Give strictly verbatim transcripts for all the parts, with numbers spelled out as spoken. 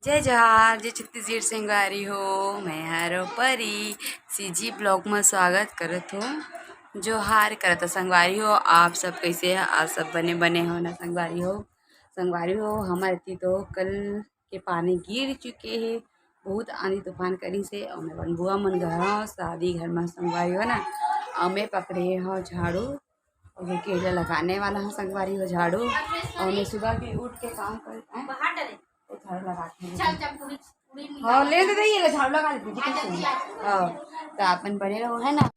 जय जोहार, जय छत्तीसगढ़ संगवारी हो। मैं हर परी सीजी ब्लॉग में स्वागत करत हो। जोहार करत हो संगवारी हो, आप सब कैसे है? आप सब बने बने हो ना संगवारी हो। संगवारी हो, हमारे ती तो कल के पानी गिर चुके हे, बहुत आंधी तूफान करिस हे। और मैं अपन बुआ मन घर हव, शादी घर में संगवारी हो ना। और मैं पकड़े हव झाड़ू, और ये केला लगाने वाला हूँ संगवारी हो झाड़ू। और मैं सुबह के उठ के काम कर, हैं? बाहर डाले। तो झाड़ू लगा के चल, चल, पूरी, पूरी निकाल। हाँ, ले दे, ये ले झाड़ू लगा ले, पूरी आ, जल्दी आ। हाँ, तो अपन बने रहो, है ना?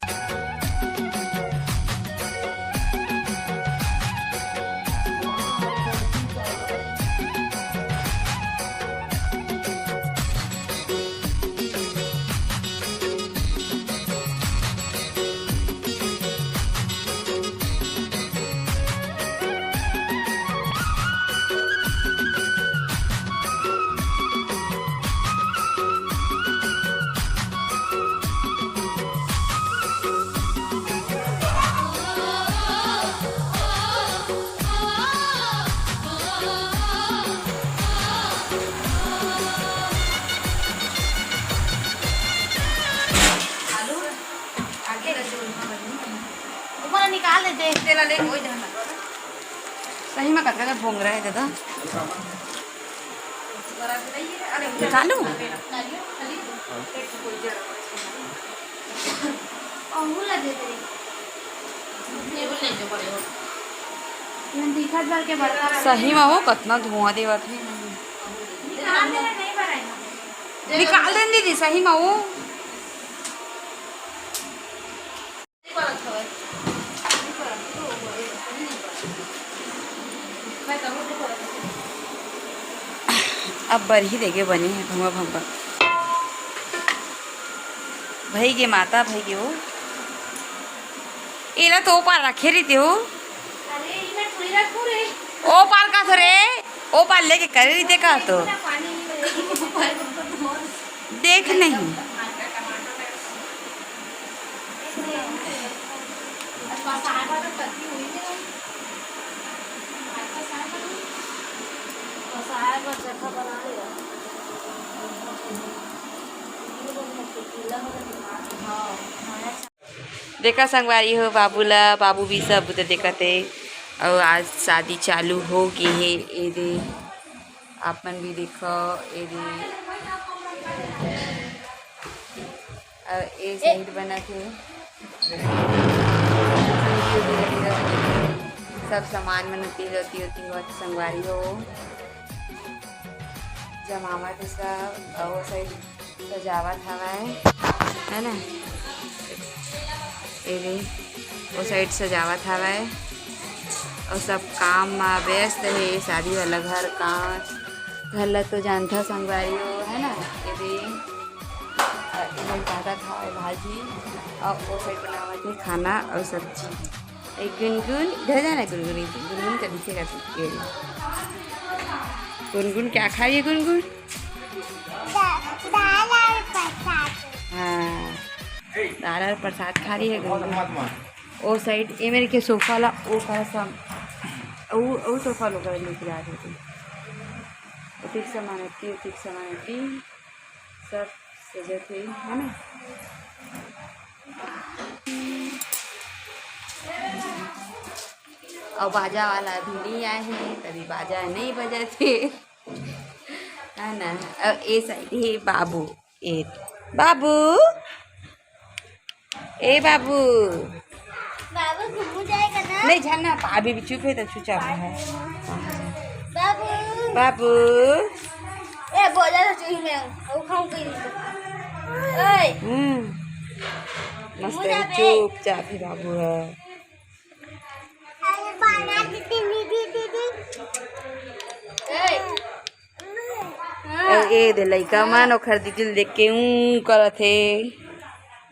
आलू आगे रख दो, ऊपर निकाल देते हैं। तेला ले, वही ध्यान रखो। सही में कतका के भोंगरा है दादा। निकालू? सही में वो कतना धुआं देवत है। निकाल दे दीदी, सही में वो। अब बरही देगे बने हे भंगवा भंगवा। भई गे माता, भई गे वो। एला तो ओ पार रखे रहिते हो। ओ पार का तो रे? ओ पार लेके करे रहिते का तो? देख नहीं। देखा संगवारी हो, बाबू ला, बाबू भी सब उधर देखत हे। अउ आज शादी चालू हो गे हे। ए दे, आप मन भी देखो, ए दे। अउ ए side बनत हे। सब सामान मन उती ओती होत संगवारी हो। जमावत हे सब, अउ ओ side सजावत हवय, है ना? ए दे, ओ side सजावत हवय, अउ सब काम म व्यस्त हे। शादी वाला घर काम, घर ला तो जानथा संगवारी हो, है ना? ए दे, अ, ए दे काटत हवय भाजी, अउ ओ side बनावत हे खाना अउ सब्जी। ए गुनगुन, इधर जाना गुनगुन, गुनगुन का दिखेगा तो ये। गुनगुन क्या खा रही है गुनगुन? दा-, दाल और प्रसाद। हाँ, दाल और प्रसाद खा रही है गुनगुन। ओ side, ये मेरे के सोफा ला, ओ का सम-, ओ, ओ सोफा लो कर लेके आ रहे थे। ओतिक सामान अति, ओतिक सामान अति, सब सजत हे, है ना? अउ बाजा वाला अभी नहीं आए हे, तभी बाजा नहीं बजत हे। है ना? अब ए side हे बाबू, ए बाबू, ए बाबू। बाबू घूम जाएगा ना? नहीं, झन ना, अभी भी चुप है तो चुपचाप है। बाबू। बाबू। ए, बोला था चूही में, वो खाऊं कहीं नहीं। ओए। हम्म। मस्त घूम है, जा बे। चुपचाप ही बाबू है। अरे, बाना दीदी, दीदी, दीदी। ए। अउ ए दे लइका मन ओखर दीदी ल देख के ऊं करत हे।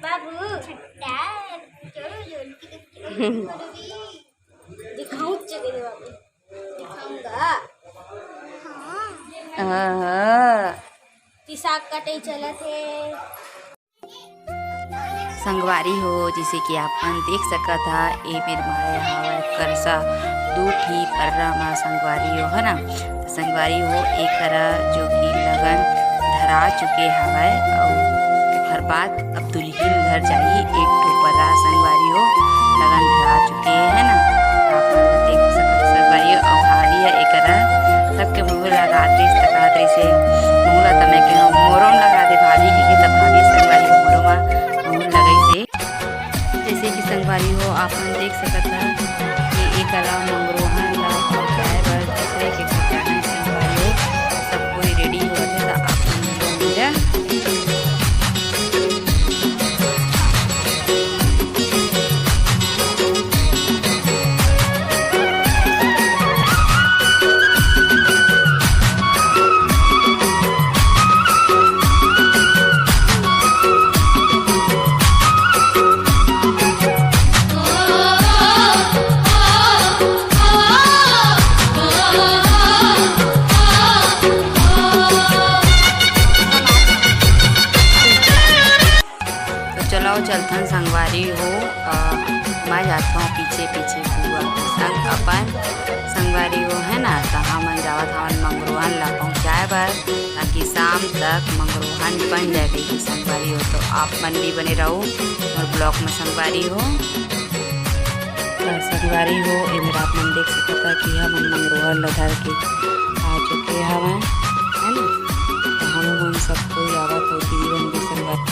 बाबू, दिखाऊं चले बाबू, दिखाऊंगा। हाँ, हाँ। कि साग कटे चलत हे। संगवारी हो, जैसे कि आप मन देख सकत हा, ए मेर माढ़े हवय करसा दू ठी पर्रा मा संगवारी हो, है ना। संगवारी हो, एकरा जो कि लगन धरा चुके हवय, अउ ओकर बाद अब दुल्हिन घर जाही एक ठो पर्रा संगवारी हो, लगन धरा चुके हे ना, आप मन देख सकत संगवारी हो। अउ भाभी ह एकरा सबके मुंह लगा दे, तका दे से मुंह ला तमे के मोरो म लगा दे भाभी के, त भाभी संगवारी हो मोरो म मुंह लगाई से। जैसे कि संगवारी हो, आप मन देख सकत हव कि एकरा मंगरोहन ला पहुंचाए बर दूसरे के घर जाना हे संगवारी हो। सब कोई रेडी होवत हे, त आप मन मिल जा। तो चलो चलथन संगवारी हो, अ, मैं जात हूँ पीछे पीछे बुआ के संग अपन संगवारी हो, है ना। तो हमन जावत हवन मंगरोहन ला पहुँचाए बर, ताकि शाम तक मंगरोहन बन जाए कहिके संगवारी हो। तो आप मन भी बने रहो मोर ब्लॉग में संगवारी हो। त संगवारी हो, एमेर आप मन देख सकत हव कि हमन मंगरोहन ल धर के आ चुके हवन, है ना। त हमन सब कोई आवत हो, दीदी बहन भी संगवारी।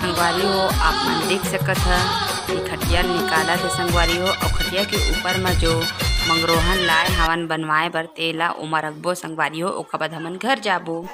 संगवारी हो, आप मन देख सकत हव कि खटिया निकालत हे संगवारी हो, अउ खटिया के ऊपर म जो मंगरोहन लाए हवन बनवाए बर, तेला ओमा रखबो संगवारी हो, ओकर बाद हमन घर जाबो।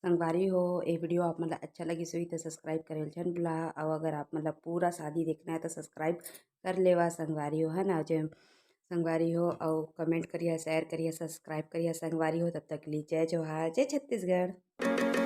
संगवारी हो, ए वीडियो आप मन ला अच्छा लगिस होही त subscribe करे ल झन भुला, अउ अगर आप मन ला पूरा शादी देखना है त subscribe कर लेवा संगवारी हो, है ना। जे संगवारी हो, अउ comment करिहा, share करिहा, subscribe करिहा संगवारी हो। तब तक के लिए जय जोहार, जय छत्तीसगढ़।